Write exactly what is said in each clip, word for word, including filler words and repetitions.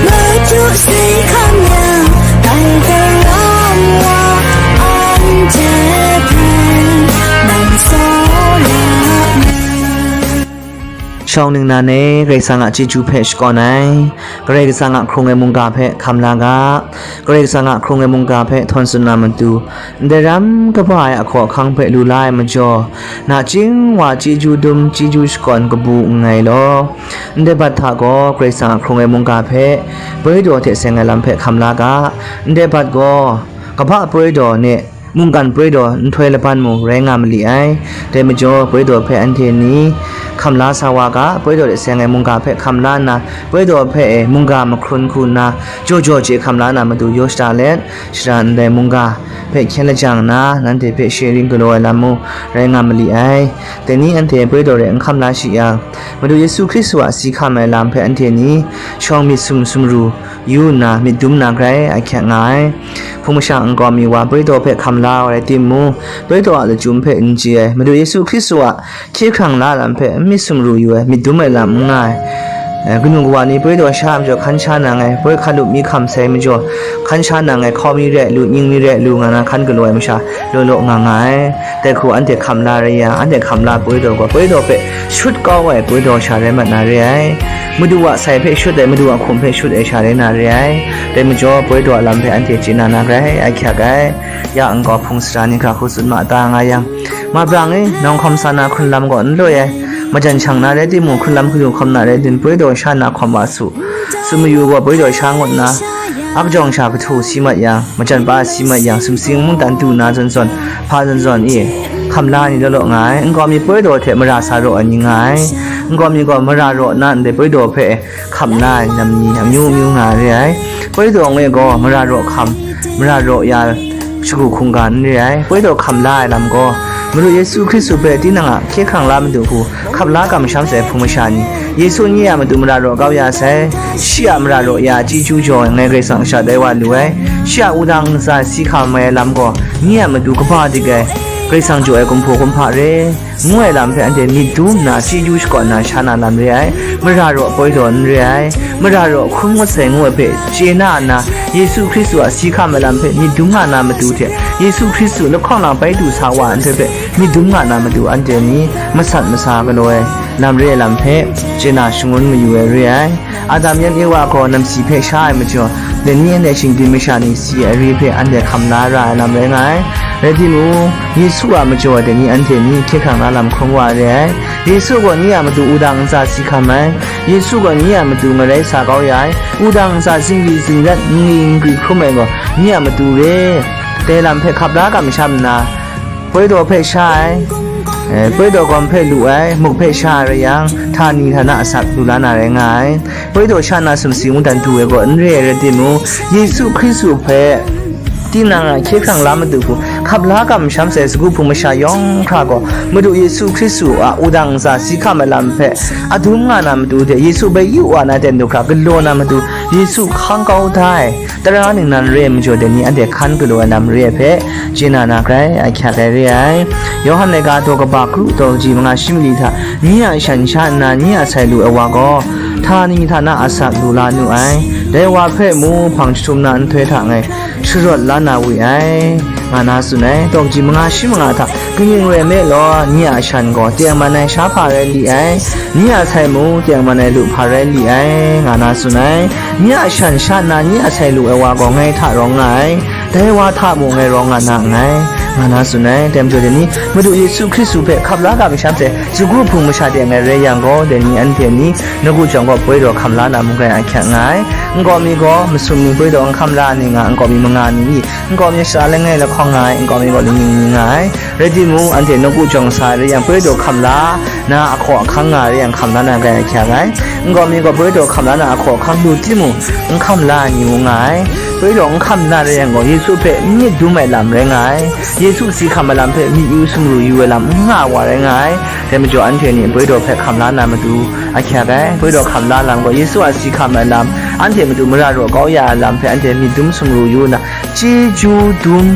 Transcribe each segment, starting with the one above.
Madu si hkam yang, dai daram wa anhte hpe nang tsawra na. Shawng ningnan e, Karai Kasang a chyeju hpe shakawn ai, Karai Kasang a hkrung ai mungga hpe hkam la ga, Karai Kasang a hkrung ai mungga hpe htawn tsun na matu, ndai ram kaba ai ahkaw ahkang hpe lu la ai majaw, nachying wa chyeju dum, chyeju shakawn kabu nngai law. Ndai bat hta gaw Karai Kasang a hkrung ai mungga hpe, poi daw hte seng ai lam hpe hkam la ga, ndai bat gaw, kabha poi daw ni, mungkan poi daw nhtoi laban mung rai nga mali ai. Dai majaw, poi daw hpe anhte ni hkam la sa wa ga, poi daw hte seng ai mungga hpe hkam la nna, poi daw hpe e mungga mahkrun hku nna, jaw jaw chye hkam la na matu yaw shada let, shada ndai mungga hpe hkyen lajang nna, nanhte hpe sharing galaw ai lam mung rai nga mali ai. Dai ni anhte poi daw hte n hkam la shi yang, Madu Yesu Hkristu a si hkam ai lam hpe anhte ni shawng myit sum sumru yu nna, myit dum na grai ahkyak nga ai. Hpung masha nkau mi wa poi daw hpe hkam la ai rai timung, poi daw a lachyum hpe n chye ai, Madu Yesu Hkristu a hkye hkrang la lam hpe n myit sumru yu ai, myit dum ai lam n nga ai. Eh, kanu kawa ni poi daw sha ai majaw hkan sha nang ai, poi hkan lup mi hkam sai majaw hkan sha nang ai, hkau mi re lu, nying mi re lu nga na hkan galaw ai masha law law nga nga ai. Dai hku anhte hkam la rai yang, anhte hkam la poi daw gaw, poi daw hpe shut kau ai poi daw sha rai mat na re ai. Madu a sai hpe shut ai, madu a hkum hpe shut ai sha rai na re ai. Dai majaw, poi daw a lam hpe anhte chye na na grai ahkyak ai. Ya nkau hpung sara ni hkra hku tsun ma ta nga yang, ma brang e, nawng hkawm sa na hkrunlam gaw n loi ai. Majan shang na rai timung, hkrunlam hkayu hkawm na rai tim, poi daw sha na hkawm wa su. Tsun mayu gaw, poi daw sha ngut nna, akjawng sha kahtu si mat yang, majan pa si mat yang, sumsing mungdan du na zawn zawn, hpa zawn zawn e, hkam la ai ni law law nga ai. Nkau mi poi daw hte mara sa raw ai ni nga ai. Nkau mi gaw mara raw nna ndai poi daw hpe hkam la ai lam ni amyu amyu nga ai re ai. Poi daw e gaw mara raw hkam, mara raw ya, shagu hkungga n re ai. Poi daw hkam la ai lam gaw, Madu Yesu Hkristu hpe tinang a hkye hkrang la madu hku hkap la kamsham sai hpung masha ni, Yesu nye a matu mara raw kau ya sai, shi a mara raw ya chyeju jaw ai ngai Karai Kasang sha tai wa lu ai, shi a wudang ntsa si hkam ai lam gaw nye a matu kaba dik ai, Karai Kasang jaw ai kumhpaw kumhpa re, ngu ai lam hpe anhte myit dum nna chyeju shakawn na sha na lam re ai, mara raw poi daw n re ai, mara raw hkrum ngut sai ngu ai hpe chye na nna, Yesu Hkristu a si hkam ai lam hpe myit dum nga na matu hte, Yesu Hkristu lahkawng lang bai du sa wa ai nhtoi hpe myit dum nga na matu anhte ni masat masa galaw ai lam re ai lam hpe chye na shangun mayu ai re ai. Adam yan Ewa gaw namsi hpe sha ai majaw, dai ni anhte shinggyim masha ni si ai re hpe anhte hkam la ra ai lam rai nga ai. Rai timung, Yesu a majaw dai ni anhte ni hkye hkrang na lam hkrum wa re ai. Yesu gaw nye a matu wudang ntsa si hkam ai. Yesu gaw nye a matu ngarai sa kau ya ai. Wudang ntsa zingri zingrat, ngwi ngwi hkrum ai gaw nye a matu re. Dai lam hpe hkap la kamsham nna, poi daw hpe sha ai, eh, poi daw gawm hpe lu ai, muk hpe sha ai rai yang, htani htana asak lu la na rai nga ai. Poi daw sha na sumsing mungdan du ai gaw n re ai rai timung, Yesu Hkristu hpe tinang a hkye hkrang la madu hku hkap la kamsham sai sagu hpung masha yawng hkra gaw, Madu Yesu Hkristu a wudang ntsa si hkam ai lam hpe adum nga na matu hte Yesu hpe yu wa na ten du hkra galaw na matu Yesu hkang kau da ai. Tara ningnan re ai majaw dai ni anhte hkan galaw ai lam re ai hpe, chye na na grai ahkyak ai re ai. Yawhan laika daw kaba kru daw kaji manga shi mali hta, nye a shan sha nna nye a sai lu ai wa gaw, htani htana asak lu la nu ai. Dai wa hpe mu hpang jahtum na nhtoi hta ngai sharawt la na we ai, nga na tsun ai. Daw kaji manga shi manga hta, kaning rai nme law, nye a shan gaw tengman ai sha hpa rai li ai, nye a sai mung tengman ai lu hpa rai li ai, nga na tsun ai. Nye a shan sha nna nye a sai lu ai wa gaw ngai hta rawng nga ai, dai wa hta mung ngai rawng nga na nngai, nga na tsun ai. Dai majaw dai ni, Madu Yesu Hkristu hpe hkap la ga masham sai, sagu hpung masha de ngai rai yang gaw, dai ni anhte ni, nagu jawng gaw poi daw hkam la na mung rai ahkyak nga ai. Nkau mi gaw masum ni poi daw n hkam la ni nga, nkau mi manga ni, nkau mi shara langai lahkawng nga ai, nkau mi gaw lingning ni nga ai. Rai timung, anhte nawku jawng sa rai yang, poi daw hkam la na ahkaw ahkang nga rai yang, hkam la na grai ahkyak ai. Nkau mi gaw poi daw hkam la na ahkaw ahkang lu timung, n hkam la ai ni mung nga ai. Poi daw n hkam na rai yang gaw, Yesu hpe n myit dum ai lam rai nga ai. Yesu si hkam ai lam hpe myit yu sumru yu ai lam n nga ai wa rai nga ai. Dai majaw, anhte ni poi daw hpe hkam la na matu ahkyak ai. Poi daw hkam la lam gaw, Yesu a si hkam ai lam, anhte matu mara raw kau ya ai lam hpe anhte myit dum sumru yu nna, chyeju dum,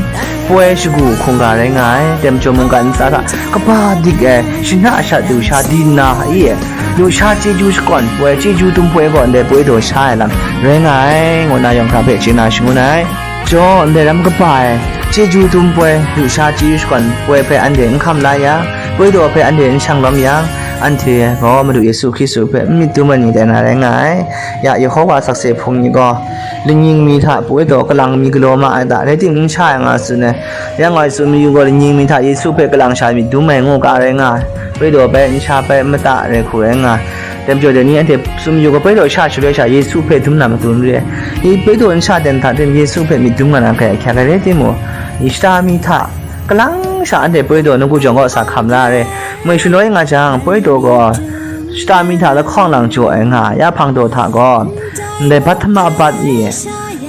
poi shagu hkungga rai nga ai. Dai majaw mungkan ntsa hta kaba dik ai, shana shat lusha di nna, i, lusha chyeju shakawn poi, chyeju dum poi gaw ndai poi daw sha ai lam rai nga ai, ngu na yawng hkra hpe chye na shangun ai. Jaw ndai ram kaba ai, chyeju dum poi, lusha chyeju shakawn poi hpe anhte n hkam la yang, poi daw hpe anhte n shang lawm yang, anhte gaw Madu Yesu Hkristu hpe n myit dum ai ni tai na rai nga ai. Ya, Yehowa sakse hpung ni gaw, lanying mi hta poi daw kalang mi galaw ma ai ta, rai timung, n sha ai nga tsun ai. Ya, ngai tsun mayu gaw, lanying mi hta Yesu hpe kalang sha myit dum ai ngu ga rai nga ai. Poi daw bai, n sha bai, mata rai hku rai nga ai. Dai majaw dai ni anhte tsun mayu gaw, poi daw sha shaloi sha Yesu hpe dum na matu n re ai. I poi daw n sha ten hta ten Yesu hpe myit dum nga na hkrai ahkyak ai rai timung, i shata mi hta kalang sha anhte poi daw nawku jawng kaw sa hkam la ai. Moi shaloi nga jang, poi daw gaw shata mi hta lahkawng lang jaw ai nga ai, ya hpang daw hta gaw, ndai bat hta ma bat i,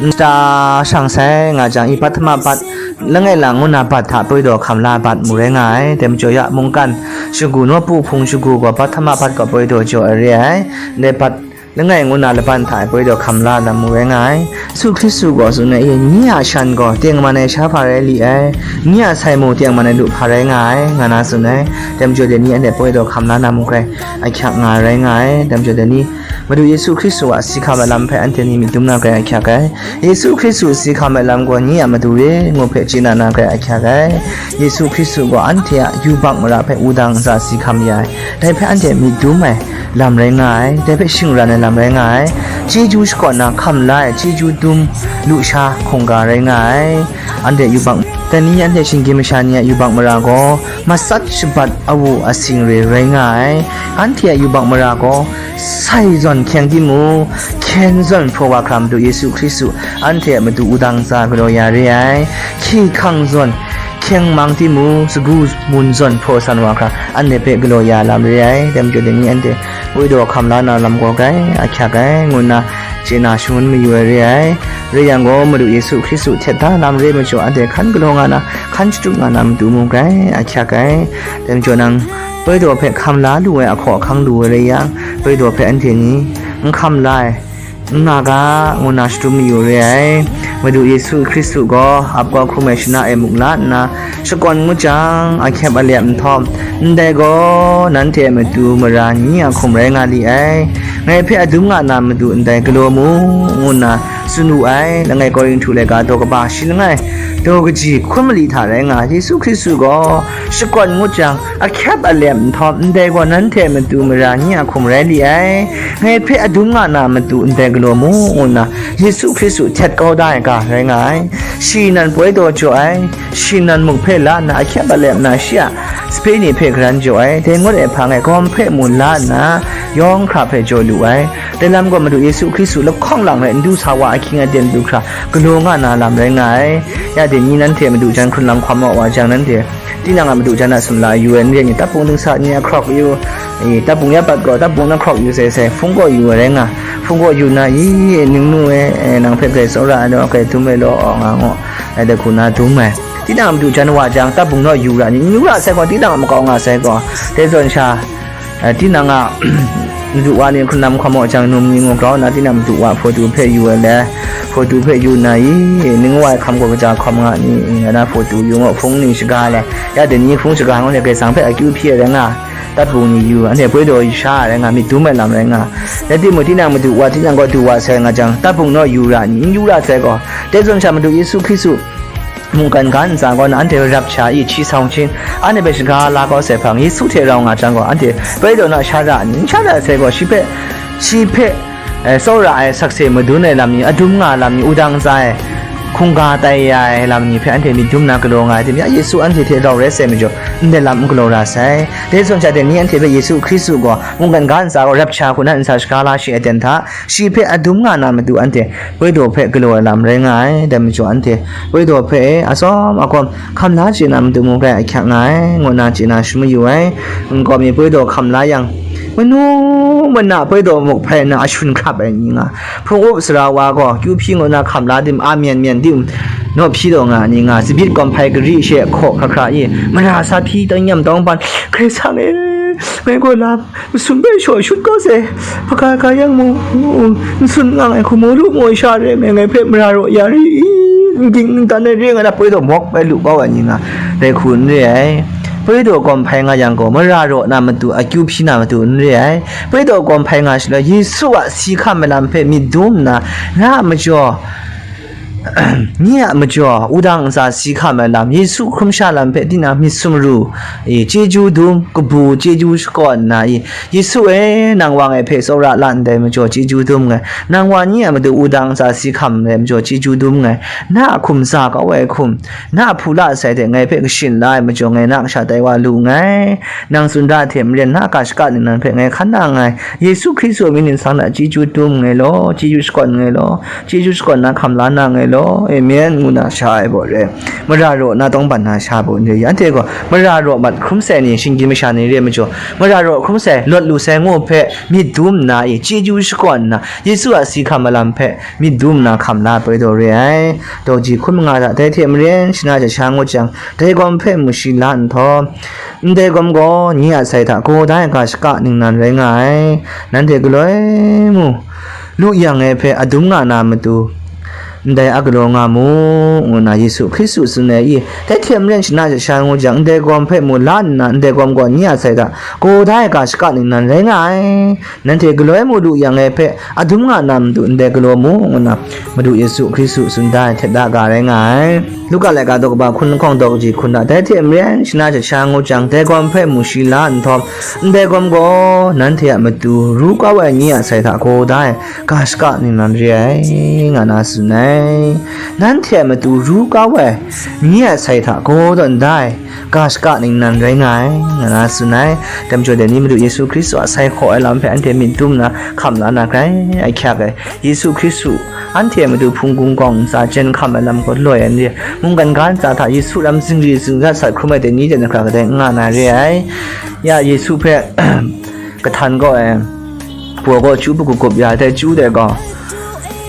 nta shang sai nga jang, i bat hta ma bat, langai lang ngu na bat hta poi daw hkam la bat mu rai nga ai. Dai majaw ya mungkan shagu, nawku hpung shagu gaw bat hta ma bat gaw poi daw jaw ai re ai. Ndai bat langai ngu na laban hta e poi daw hkam la lam mu rai nga ai. Yesu Hkristu gaw tsun ai, i, nye a shan gaw tengman ai sha hpa rai li ai, nye a sai mung tengman ai lu hpa rai nga ai, nga na tsun ai. Dai majaw dai ni anhte poi daw hkam la na mung hkrai ahkyak nga ai rai nga ai. Dai majaw dai ni Madu Yesu Hkristu a si hkam ai lam hpe anhte ni myit dum na hkrai ahkyak ai. Yesu Hkristu si hkam ai lam gaw nye a matu re ngu hpe chye na na hkrai ahkyak ai. Yesu Hkristu gaw anhte a yubak mara hpe wudang ntsa si hkam ya ai. Dai hpe anhte myit dum ai lam rai nga ai, dai hpe shingran ai lam rai nga ai. Chyeju shakawn na hkam la ai, chyeju dum lusha hkungga rai nga ai. Anhte yubak, dai ni anhte shinggyim masha ni a yubak mara gaw matsat shabat awu asing re rai nga ai. Anhte a yubak mara gaw sai zawn hkyeng timung, hkyen zawn hpraw wa hkra Madu Yesu Hkristu anhte a matu wudang ntsa galaw ya re ai. Hkye hkang zawn hkyeng mang timung, sagu mun zawn hpraw san wa hkra anhte hpe galaw ya lam re ai. Dai majaw dai ni anhte poi daw hkam la na lam gaw grai ahkyak ai, ngu nna chye na shangun mayu ai re ai. Rai yang gaw, Madu Yesu Hkristu htet da lam re majaw, anhte hkan galaw nga na, hkan shatup nga na matu mung grai ahkyak ai. Dai majaw nang poi daw hpe hkam la lu ai ahkaw ahkang lu ai rai yang, poi daw hpe anhte ni n hkam la ai, n nga ga, ngu na shadum mayu re ai. Madu Yesu Hkristu gaw ap kau hkrum ai shana e muk la nna, shakawn ngut jang, ahkyep alep nhtawm, ndai gaw nanhte a matu mara ni a hkum rai nga li ai. Ngai hpe adum nga na matu ndai galaw mu, ngu nna tsun wu ai. Langai Korinhtu laika daw kaba shi langai, daw kaji hkun mali hta rai nga, Yesu Hkristu gaw shakawn ngut jang, ahkyep alep nhtawm, ndai gaw nanhte a matu mara ni a hkum rai li ai. Ngai hpe adum nga na matu ndai galaw mu, ngu nna Yesu Hkristu htet kau da ai ga rai nga ai. Shi nan poi daw jaw ai, shi nan muk hpe la nna ahkyep alep na shi a sape ni hpe garan jaw ai, dai ngut ai hpang e gawm hpe mu la nna yawng hkra hpe jaw lu ai. Dai lam gaw Madu Yesu Hkristu lahkawng lang rai n du sa wa ahkying aten du hkra galaw nga na lam rai nga ai. Ya dai ni nanhte madu jan hkrun lam hkawm wa jang, nanhte tinang a madu jan a sumla yu ai, n rai ni, tapung dingsa ni a hkrawk yu, i, tapung ya pat gaw tapung na hkrawk yu sai sai, hpung gaw yu ai rai nga, hpung gaw yu na, i, ningnu e, e, nang hpe grai tsawra ai law, grai dum ai law, aw nga, ngu ai dai hku na dum ai. Tinang a madu jan wa jang, tapung naw yu ra ni, n yu ra sai gaw, tinang a makau nga sai gaw, dai zawn sha, eh, tinang a madu wa ni hkrun lam hkawm wa jang, num ni ngu grau nna, tinang madu wa hpaw du hpe yu ai le, hpaw du hpe yu nna, i, ning wa ai hkam gaw kaja hkawm nga ni, i, nga na hpaw du yu ngu, hpung ni shaga ai le, ya dai ni hpung shaga ngu ni, Karai Kasang hpe akyu hpyi ai rai nga, tapung ni yu, anhte poi daw sha ai rai nga, myit dum ai lam rai nga, rai timung, tinang madu wa, tinang gaw du wa sai nga jang, tapung naw yu ra ni, n yu ra sai gaw, dai zawn sha Madu Yesu Hkristu mungkan ga ntsa gaw na anhte rap sha i, hti sau hkyin, anhte hpe shaga la kau sai hpang, Yesu hte rau nga jang gaw, anhte poi daw na sha ra ni? N sha ra sai gaw, shi hpe, shi hpe, eh, tsawra ai sakse madun ai lam ni, adum nga lam ni, wudang ntsa e hkungga tai ya ai lam ni hpe anhte myit dum na galaw nga ai tim, ya Yesu anhte hte rau rai sai majaw, ndai lam n galaw ra sai. Dai zawn sha dai ni anhte hpe Yesu Hkristu gaw mungkan ga ntsa gaw rap sha hku na ntsa shaga la shi ai ten hta, shi hpe adum nga na matu anhte poi daw hpe galaw ai lam rai nga ai. Dai majaw anhte poi daw hpe e atsawm agawm hkam la chye na matu mung grai ahkyak nga ai, ngu nna chye na shangun mayu ai. Nkau mi poi daw hkam la yang, manu mana poi daw muk hpai nna ashun hkrap ai ni nga, hpung up sara wa gaw kyu hpyi ngu nna hkam la tim, a myen myen tim, naw hpyi daw nga ai ni nga, tsabyin kawm hpai gari she hkaw hkra hkra i, mara sa hpyi tawng nyam tawng ban, Karai Kasang e, ngai gaw lam masun bai shaw shut kau sai, hpaga ga yang mung, n tsun nga ai hku mu lu mu ai sha re ai, ngai hpe mara raw ya ri i? N ging n dan ai re nga na, poi daw mawk bai lu kau ai ni nga, dai hku n re ai. Poi daw gawm hpai nga yang gaw, mara raw na matu, akyu hpyi na matu n re ai. Poi daw gawm hpai nga shaloi, Yesu a si hkam ai lam hpe myit dum nna, na a majaw, nye a majaw, wudang ntsa si hkam ai lam, Yesu hkrum sha lam hpe tinang myit sumru, e, chyeju dum, kabu chyeju shakawn nna, e, Yesu e, nang wa ngai hpe tsawra la ndai majaw chyeju dum nngai. Nang wa ni a matu wudang ntsa si hkam ai majaw chyeju dum nngai. Na a hkum za kau ai hkum, na a hpula sai hte ngai hpe kashin la ai majaw ngai na kasha tai wa lu nngai. Nang tsun da hte maren na a ga shaka ningnan hpe ngai hkan na nngai. Yesu Hkristu a mying ningsang hta chyeju dum nngai law, chyeju shakawn nngai law, chyeju shakawn na hkam la na nngai law, amen, ngu na sha ai baw re. Mara raw na tawngban na sha baw n re, anhte gaw mara raw mat hkrum sai ni, shinggyim masha ni re ai majaw, mara raw hkrum sai, lawt lu sai ngu hpe myit dum nna, e, chyeju shakawn nna, Yesu a si hkam ai lam hpe myit dum nna hkam la ai poi daw re ai. Daw ji hkun manga hta dai hte maren shana jasha ngut jang, dai gawm hpe mu shi la nhtawm, ndai gawm gaw nye a sai hta gaw da ai ga shaka ningnan rai nga ai. Nanhte galoi mu, lu yang ai hpe adum nga na matu, ndai a galaw nga mu, ngu nna Yesu Hkristu tsun ai i, dai hte maren shana jasha ngu jang, ndai gawm hpe mu la nna, ndai gawm gaw nye a sai hta gaw da ai ga shaka ningnan rai nga ai. Nanhte galoi mu lu yang ai hpe adum nga na matu ndai galaw mu, ngu nna Madu Yesu Hkristu tsun da ai hte da ga rai nga ai. Luka laika daw kaba hkun lahkawng daw kaji hkun hta dai hte maren shana jasha ngu jang, dai gawm hpe mu shi la nhtawm, ndai gawm gaw nanhte a matu ru kau ai nye a sai hta gaw da ai ga shaka ningnan re ai, nga na tsun ai. Nanhte a matu ru kau ai nye a sai hta gaw tawn da ai ga shaka ningnan rai nga ai, nga na tsun ai. Dai majaw dai ni Madu Yesu Hkristu a sai hkaw ai lam hpe anhte myit dum nna hkam la na grai ahkyak ai. Yesu Hkristu anhte a matu hpung gungkawng ntsa jen hkam ai lam gaw loi ai n re. Mungkan ga ntsa hta Yesu lam zingri zingrat sat hkrum ai dai ni dai ni hkra kadai n nga na re ai. Ya Yesu hpe kahtan kaw ai, paw kaw chyu hpe kagup ya, dai chyu dai gaw,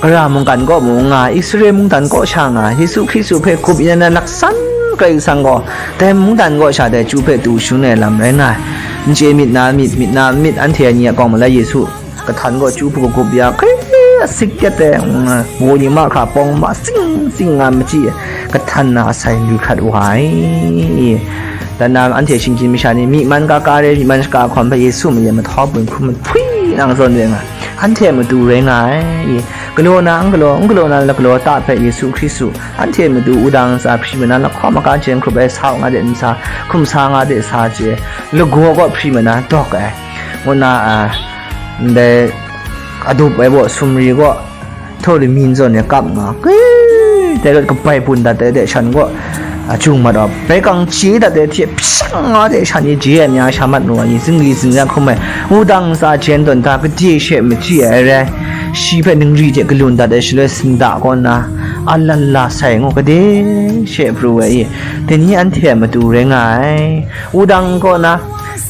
Kara mungkan kaw mu nga, Israel mungdan kaw sha nga, Yesu Hkristu hpe gup yin ai laksan Karai Kasang gaw, dai mungdan kaw sha dai chyu hpe tu shangun ai lam rai nga ai. N chye myit na myit, myit na myit, anhte ni a kawng malai Yesu kahtan kaw chyu hpe kagup ya, hkri asik kyat ai, mm, wu ni mahkra pawng ma sing sing nga machyi ai, kahtan na asai lu hkrat wa ai. Dan na anhte shinggyim masha ni myi man ka ka re, myi man shaka hkawm hpe Yesu mayen mahtaw bun hkrum hpwi nang zawn re nga, anhte matu rai nga ai. Galaw na n galaw, n galaw na lagalaw ta hpe Yesu Hkristu, anhte matu wudang ntsa hpri mat na, lahkawng maga jen hkrup ai sa u nga de nsa, hkum sa nga de sa chye, lagaw kaw hpri mat na dawk ai, ngu nna, a, ndai adup ai baw sumri kaw, htawt lami zawn e kap nga, dai rawt kabai bun dat ai de shan gaw, a, jung mat wa, bai kang chye dat ai hte hpyang nga de shan e je ai mya sha mat nu ai, zingri zingrat hkrum ai, wudang ntsa jen tawn hta gade she machyi ai rai, shi hpe ningri hte galun dat ai shaloi sinda kaw nna, a lan la sai ngu gade she pru ai i, dai ni anhte a matu rai nga ai. Wudang kaw na,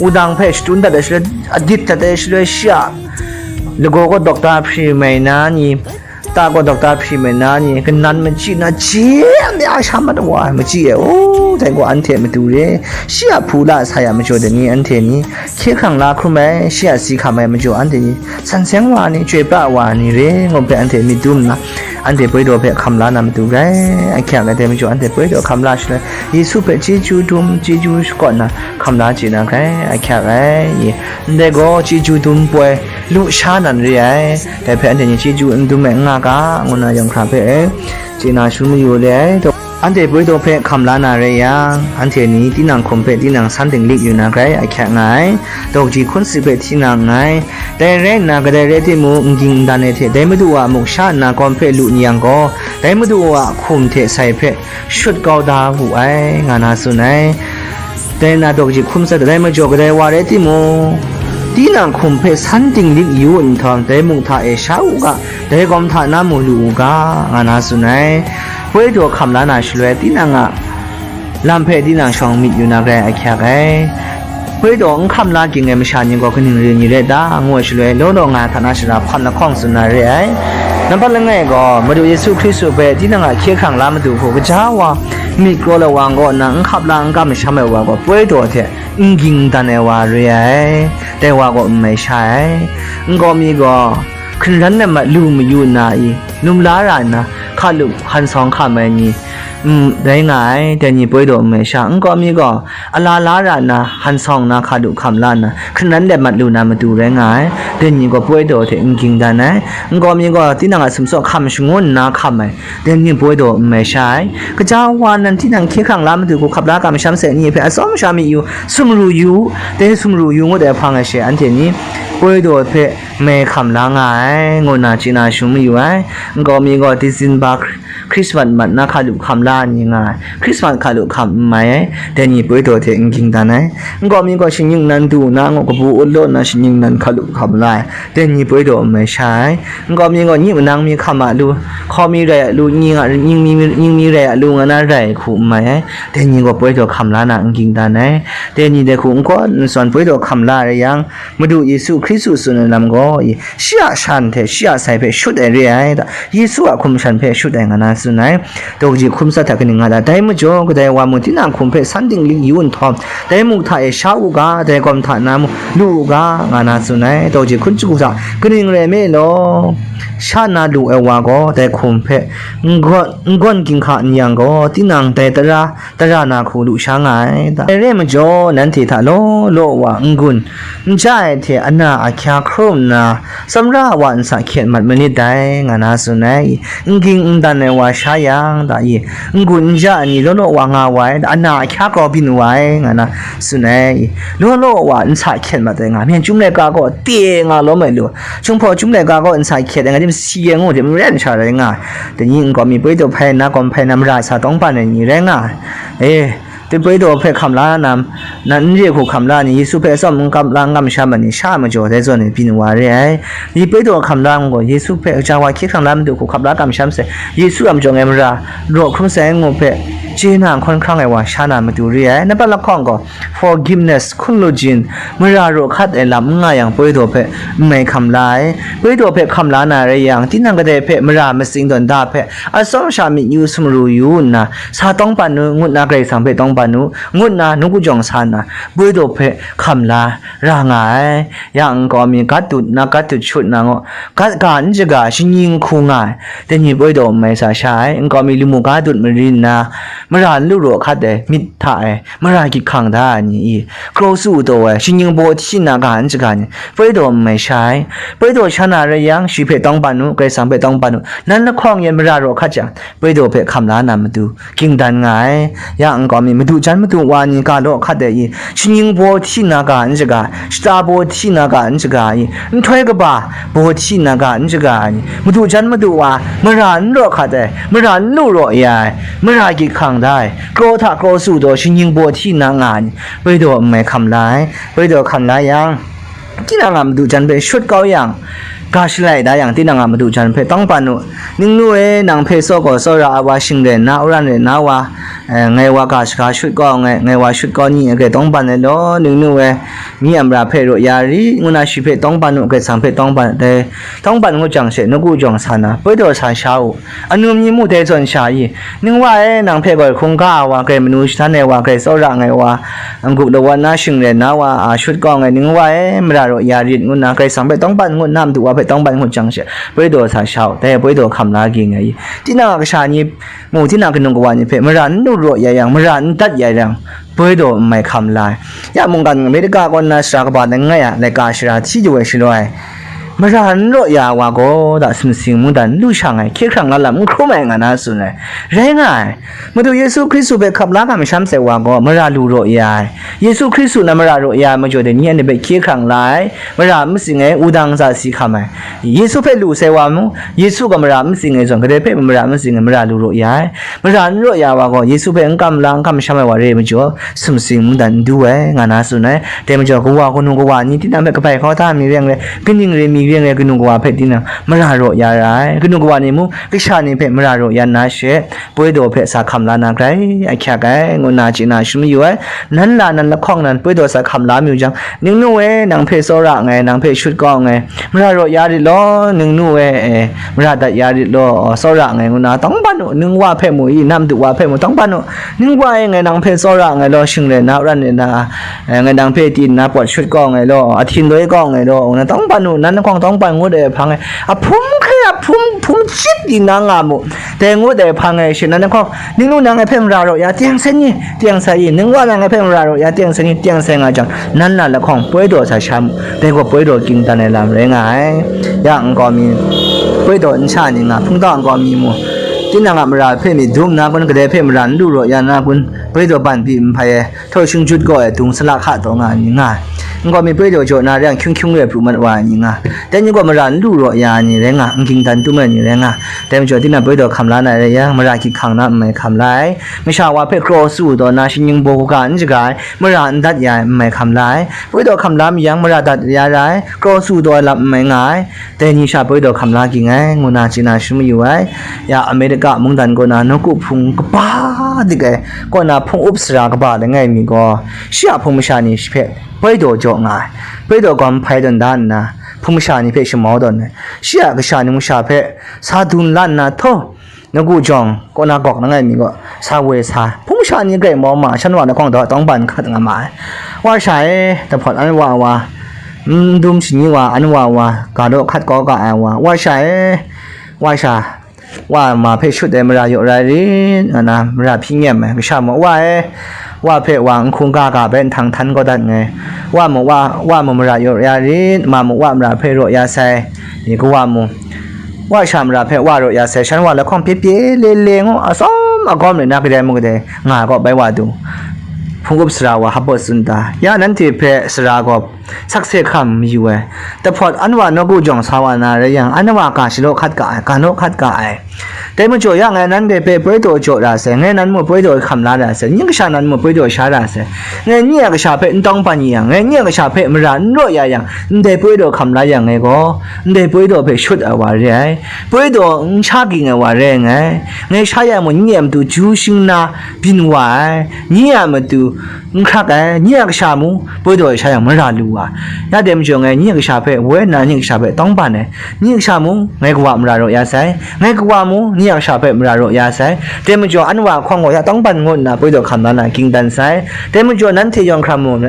wudang hpe shadun dat ai shaloi, adit dat ai shaloi, shi a lagaw kaw dawkta hpri mai na ni, ta kaw dawkta hpri mai na ni, kanan machyi na, je a mya sha mat wa ai machyi e, o, dai gaw anhte a matu re, shi a hpula sa ya majaw dai ni, anhte ni, hkye hkrang la hkrum ai, shi a si hkam ai majaw anhte ni, san seng wa ni, chyoi pra wa ni re, ngu hpe anhte myit dum nna, anhte poi daw hpe hkam la na matu rai, ahkyak ai dai majaw anhte poi daw hkam la shaloi, Yesu hpe chyeju dum, chyeju shakawn na hkam la chye na grai, ahkyak ai, ye. Ndai gaw chyeju dum poi, lusha nan re ai. Dai hpe anhte ni chyeju n dum ai n nga ga, ngu na yawng hkra hpe, chye na shangun mayu re ai. Anhte poi daw hpe hkam la na rai yang, anhte ni tinang hkum hpe tinang san dinglik yu na grai ahkyak nga ai. Daw kaji hkun si hpe hti na nngai. Dai rai nna, kadai rai timung, n ging n dan ai hte dai Madu a muk sha nna gawm hpe lu n yang gaw, dai Madu a hkum hte sai hpe shut kau da wu ai, nga na tsun ai. Dai na daw kaji hkum tsat ai majaw, kadai wa rai timung, tinang hkum hpe san dinglik yu nhtawm, dai muk hta e sha u ga, dai gawm hta na mu lu u ga, nga na tsun ai. Poi daw hkam la na shaloi, tinang a lam hpe tinang shawng myit yu na grai ahkyak ai. Poi daw n hkam la ging ai masha ni gaw kaning re ni rai ta, ngu ai shaloi, law law nga ai hta na shara hpan lahkawng tsun na re ai. Nampat langai gaw, Madu Yesu Hkristu hpe tinang a hkye hkrang la matu hku, gaja wa myit kraw ai wa kaw nna, n hkap la n kam masham ai wa gaw, poi daw hte n ging dan ai wa re ai, dai wa gaw n mai sha ai. Nkau mi gaw, hkringran ai mat lu mayu nna i, lum la ra nna, hkalup han sawng hkam ai ni, mm, rai nga ai. Dai ni poi daw nme sha, nkau mi gaw ala la ra nna han sawng na hkalup hkam la nna, hkran let mat lu na matu rai nga ai. Dai ni gaw poi daw hte n ging dan ai. Nkau mi gaw tinang a sumsawk hkam shangun nna hkam ai. Dai ni poi daw nme sha ai. Kaja wa nan tinang hkye hkrang la matu hku hkap la kamsham sai ni hpe atsawm sha mi yu, sumru yu, dai sumru yu ngut ai hpang ai she, anhte ni poi daw hpe mai hkam la nga ai, ngu nna chye na shangun mayu ai. Nkau mi gaw December Christmas mat na hkalup hkam la ni nga ai. Christmas hkalup hkam n mai ai, dai ni poi daw hte n ging dan ai. Nkau mi gaw shingning nan du na ngu, kabu ut law nna shingning nan hkalup hkam la ai, dai ni poi daw n mai sha ai. Nkau mi gaw, ni manang mi hkam a lu, hkaw mi rai a lu, nying a, nying mi, nying mi rai a lu, nga na rai hku n mai ai. Dai ni gaw poi daw hkam la na n ging dan ai. Dai ni dai hku n kaw n zawn poi daw hkam la ai rai yang, Madu Yesu Hkristu tsun ai lam gaw, shi a shan hte shi a sai hpe shut ai re ai, Yesu a hkum shan hpe shut ai, nga na tsun ai. Daw kaji hkum tsat hta kaning nga ta? Dai majaw, kadai wa mung tinang hkum hpe san dinglik yu nhtawm, dai muk hta e sha u ga, dai gawm hta na mung lu u ga, nga na tsun ai. Daw kaji hkum shagu hta kaning rai nme law, sha na lu ai wa gaw, dai hkum hpe n gawn, n gawn ginhka n yang gaw, tinang dai tara, tara na hku lu sha nga ai. Dai re ai majaw, nanhte hta law law wa n-gun n ja ai hte ana ahkya hkrum nna, tsawmra wa nsa hkyet mat manit dai, nga na tsun ai. N ging n dan ai wa sha yang, da i, n-gun n ja ai ni law law wa nga wa ai, ana ahkya grau byin wa ai, nga na tsun ai. Law law wa nsa hkyet mat ai nga, myen chyum laika gaw te nga lawm ai lu, Chyum hpaw chyum laika gaw nsa hkyet ai nga, si ai ngu hte maren sha rai nga ai. Dai ni nkau mi poi daw hpai nna, gawm hpai nna, mara sa tawng ban ai ni rai nga ai. E, dai poi daw hpe hkam la na, nan n re hku hkam la ni, Yesu hpe atsawm n kam la, n kamsham ai ni, sha majaw dai zawn e byin wa re ai. Ni poi daw hkam la ngu gaw, Yesu hpe kaja wa hkye hkrang la matu hku hkap la kamsham sai, Yesu a majaw ngai mara raw hkrum sai ngu hpe, chye na hkawn hkrang ai wa sha na matu re ai. Nampat lahkawng gaw, forgiveness, hkun lu jin, mara raw hkat ai lam n nga yang, poi daw hpe n mai hkam la ai. Poi daw hpe hkam la na rai yang, tinang kadai hpe mara matsing dawn da hpe, atsawm sha myit yu sumru yu nna, sa tawng ban u, ngut nna Karai Kasang hpe tawng ban u, ngut nna nawku jawng sa nna, poi daw hpe hkam la ra nga ai. Ya nkau mi gat dut nna, gat dut shut na ngu, gat ga n jaga, shingnying hku nga ai, dai ni poi daw n mai sa sha ai. Nkau mi lamu ga dut mari nna, mara n lu raw hkat ai, myit hta e, mara gyit hkang da ai ni i, grau su taw ai, shingnying baw hti na ga n jaga ni, poi daw n mai sha ai. Poi daw sha na rai yang, shi hpe tawng ban u, Karai Kasang hpe tawng ban u, nan lahkawng yan mara raw hkat jang, poi daw hpe hkam la na matu, ging dan nga ai. Ya nkau mi, madu jan madu wa ni ga law hkat ai i, shingnying baw hti na ga n jaga, shata baw hti na ga n jaga i, nhtoi kaba baw hti na ga n jaga i, madu jan madu wa, mara n raw hkat ai, mara n lu raw ya ai, mara gyit hkang da ai, grau hta grau su taw shingnying baw hti na nga ai ni, poi daw n mai hkam la ai. Poi daw hkam la yang, tinang a madu jan hpe shut kau yang, ga shalai da yang, tinang a madu jan hpe tawng ban u. Ningnu e, nang hpe tsawkaw tsawra ai wa, shing rai nna, uran rai nna wa, eh, ngai wa ga shaga shut kau ai, ngai wa shut kau ni ai hpe tawng ban ai law, ningnu e, myi a mara hpe raw ya rit, ngu na shi hpe tawng ban u, Karai Kasang hpe tawng ban ai, tawng ban ngut jang she, nawku jawng sa na, poi daw sa sha u. Anu myi mu dai zawn sha i, ning wa e, nang hpe gaw hkungga ai wa, grai manu shadan ai wa, grai tsawra ai wa, n-gup lawan na shing rai na wa, a shut kau ai, ning wa e, mara raw ya rit, ngu nna, Karai Kasang hpe tawng ban ngut, na madu wa hpe tawng ban ngut jang she, poi daw sa sha u, dai poi daw hkam la ging ai i, tinang a kasha ni mu, tinang kanu kawa ni hpe mara n lu raw ya yang, mara n dat ya yang, poi daw n mai hkam la ai. Ya mungkan Amerika kaw nna sara kaba langai a laika shara hti jaw ai shaloi, mara n raw ya ai wa gaw, da sumsing mungdan n lu shang ai, hkye hkrang la lam n hkrum ai, nga na tsun ai. Rai nga ai. Madu Yesu Hkristu hpe hkap la kamsham sai wa gaw, mara lu raw ya ai. Yesu Hkristu na mara raw ya ai majaw dai ni anhte hpe hkye hkrang la ai, mara n matsing ai, wudang za si hkam ai. Yesu hpe lu sai wa mu, Yesu gaw mara n matsing ai zawn, kadai hpe mara n matsing ai, mara lu raw ya ai. Mara n raw ya wa gaw, Yesu hpe n kam la, n kamsham ai wa re ai majaw, sumsing mungdan n du ai, nga na tsun ai. Dai majaw, kawa kanu kawa ni tinang hpe kabai kau da mi rai n rai, kaning re mi rai n rai, kanu kawa hpe tinang mara raw ya ra ai. Kanu kawa ni mung, kasha ni hpe mara raw ya nna she, poi daw hpe sa hkam la na grai ahkyak ai, ngu nna chye na shangun mayu ai. Nan la nan lahkawng nan poi daw sa hkam la mayu jang, ningnu e, nang hpe tsawra nngai, nang hpe shut kau nngai, mara raw ya rit law, ningnu e, e, mara dat ya rit law, tsawra nngai, ngu nna tawng ban u, ning wa hpe mu i, na madu wa hpe mu tawng ban u, ning wa e, ngai nang hpe tsawra nngai law, shing rai na, ran rai na, e, ngai nang hpe tin na pawt shut kau nngai law, ahtin loi kau nngai law, ngu nna tawng ban u, nan lahkawng tawng ban ngut ai hpang e, ahpum hkrai ahpum, hpum chyit Tinang nga mu, dai ngut ai hpang e shi nan lahkawng, ning nu nang ngai hpe mara raw ya teng sai ni, teng sai i, ning wa nang ngai hpe mara raw ya teng sai ni, teng sai nga jang, nan na lahkawng poi daw sa sha mu, dai gaw poi daw ging dan ai lam rai nga ai. Ya nkau mi, poi daw n sha ni nga, hpungtau nkau mi mu, tinang a mara hpe mi dum na kun, kadai hpe mara n lu raw ya na kun, poi daw ban pyi n hpai ai. Htaw shing jut gaw ai dung sala hka taw nga ai ni nga ai. Nkau mi poi daw jaw na re yang hkyung hkyung re pru mat wa ai ni nga ai. Dai ni gaw mara n lu raw ya ai ni rai nga, n ging dan tum ai ni rai nga. Dai majaw, tinang poi daw hkam la na rai yang, mara gyit hkang na n mai hkam la ai. Masha wa hpe kraw su taw na, shinggyim baw kaga n shaga ai, mara n dat ya ai n mai hkam la ai. Poi daw hkam la mi yang, mara dat ya ra ai, kraw su taw ai lam n mai nga ai. Dai ni sha poi daw hkam la ging ai, ngu na chye na shadawn mayu ai. Ya Amerika mungdan kaw na nawku hpung kaba dik ai kaw na hpung up sara kaba langai mi gaw, shi a hpung masha ni shi hpe poi daw jaw nga ai. Poi daw gawm hpai tawn da nna, hpung masha ni hpe shamau tawn ai. Shi a kasha ni masha hpe sa dun la nna, htaw, nawku jawng kaw na gawk langai mi gaw, sa woi sa ai. Hpung masha ni grai mau ma, shan wa lahkawng taw tawng ban hkat nga ma ai. Wa sha e, tahpawt an wa wa, n dum shani wa, an wa wa, ga daw hkat kau ga ai wa, wa sha e, wa sha, wa ma hpe shut ai mara yaw rai rit, nga na mara hpyi nyem ai, kasha mu, wa e, wa hpe wa n hkungga ga bai nhtang htan kau dat nngai, wa mu, wa, wa mu mara yaw ya rit, ma mu, wa mara hpe raw ya sai, ni kawa mu, wa sha mara hpe wa raw ya sai, shan wa lahkawng pye pye le le ngu, atsawm agawm le na kadai mu kadai nga ai kaw bai wa du. Hpung up sara wa hpa tsun ta, ya nanhte hpe sara gaw sakse hkam mayu ai. Tahpawt an wa nawku jawng sa wa na rai yang, an wa ga shalaw hkat ga ai, ga naw hkat ga ai. Dai majaw ya ngai nanhte hpe poi daw jaw ra sai, ngai nan mu poi daw hkam la ra sai, nye kasha nan mu poi daw sha ra sai. Ngai nye a kasha hpe n tawng ban yang, ngai nye a kasha hpe mara n raw ya yang, ndai poi daw hkam la yang ngai gaw, ndai poi daw hpe shut ai wa re ai. Poi daw n sha ging ai wa re ai ngai. Ngai sha ya mung nye a matu ju shing na byin wa ai, nye a matu n hkrak ai, nye a kasha mung poi daw sha yang mara lu wa. Ya dai majaw ngai nye a kasha hpe woi nna nye a kasha hpe tawng ban ai, nye a kasha mung ngai kawa mara raw ya sai, ngai kawa mung nye a kasha hpe mara raw ya sai. Dai majaw an wa hkawng gaw ya tawng ban ngu nna poi daw hkam la na ging dan sai. Dai majaw nanhte yawng hkra mu,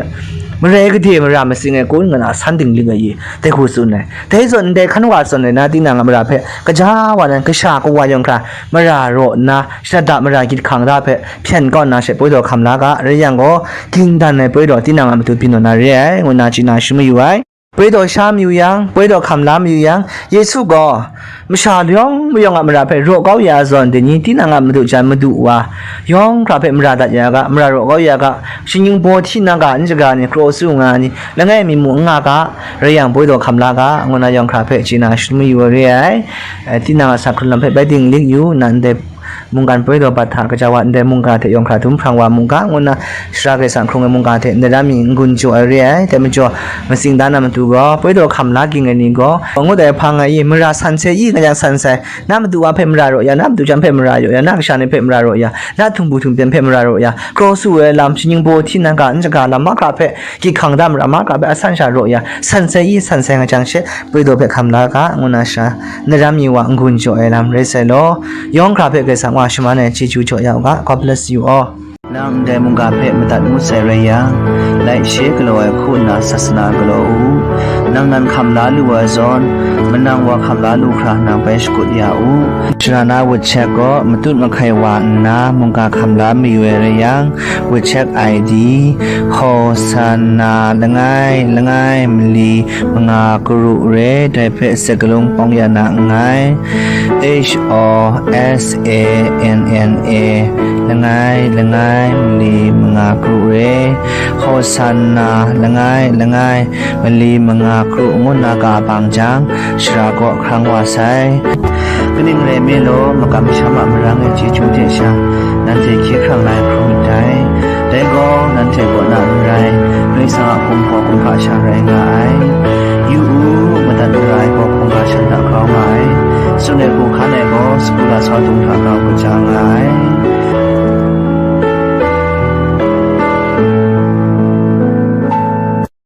marai gade mara matsing ai kun nga na san dinglik ai i, dai hku tsun ai. Dai zawn ndai hkan wa zawn ai na tinang a mara hpe kaja wa nan kasha kawa yawng hkra mara raw nna, shada mara gyit hkang da hpe hpyen kau nna she poi daw hkam la ga, rai yang gaw, ging dan ai poi daw tinang a matu byin naw na re ai, ngu na chye na shadawn mayu ai. Poi daw sha mayu yang, poi daw hkam la mayu yang, Yesu gaw masha layawng mayawng a mara hpe raw kau ya zawn, dai ni tinang a madu jan madu wa yawng hkra hpe mara dat ya ga, mara raw kau ya ga, shinggyim baw hti na ga, n shaga ni, kraw su nga ni, langai mi mung n nga ga, rai yang poi daw hkam la ga, ngu na yawng hkra hpe chye na shadawn mayu ai re ai. Eh, tinang a sa hkrun lam hpe bai dinglik yu, nan dai mungkan poi daw bat hta, kaja wa ndai mungga hte yawng hkra dum hprang wa mu ga, ngu nna Sara Karai Kasang hkrung ai mungga hte ndai lam mi n-gun jaw ai re ai. Dai majaw, matsing dan na matu gaw, poi daw hkam la ging ai ni gaw, ngut ai hpang ai i, mara san sai i, nga yang san sai, na matu wa hpe mara raw ya, na matu jan hpe mara raw ya, na kasha ni hpe mara raw ya, na htumbu htumpyan hpe mara raw ya, kraw su ai lam, shinggyim baw hti na ga, n shaga lam mahkra hpe, gyit hkang da mara mahkra hpe asan sha raw ya, san sai i, san sai nga jang she, poi daw hpe hkam la ga, ngu na sha, ndai lam mi wa n-gun jaw ai lam rai sai law, yawng hkra hpe Karai Kasang wa shaman ai chyeju jaw ya u ga. God bless you all. Nang ndai mungga hpe madat ngut sai rai yang, laishe galaw ai hku nna sasana galaw u. Nang nan hkam la lu ai zawn, manang wa hkam la lu hkra nang bai shakut ya u. Sharana WeChat gaw matut mahkai wa nna mungga hkam la mayu ai rai yang, WeChat I D, Hosanna langai langai mali manga karu re, dai hpe sek galung pawng ya na nngai. H O S A N N A, langai langai mali manga karu re, Hosanna langai langai mali manga karu ngu na ga bang jang, sara kaw hkrang wa sai. Kaning rai nme law, makam masham a marang ai chyeju hte sha, nanhte hkye hkrang la ai hkrum myit dai. Dai gaw, nanhte kaw na n rai, Karai Kasang a gumhpraw kumhpa sha rai nga ai. Yu u, madat mara ai gaw hkungga shan hta grau nga ai. Tsun ai hku hkan ai gaw, sagu lasau dung hta grau kaja nga ai.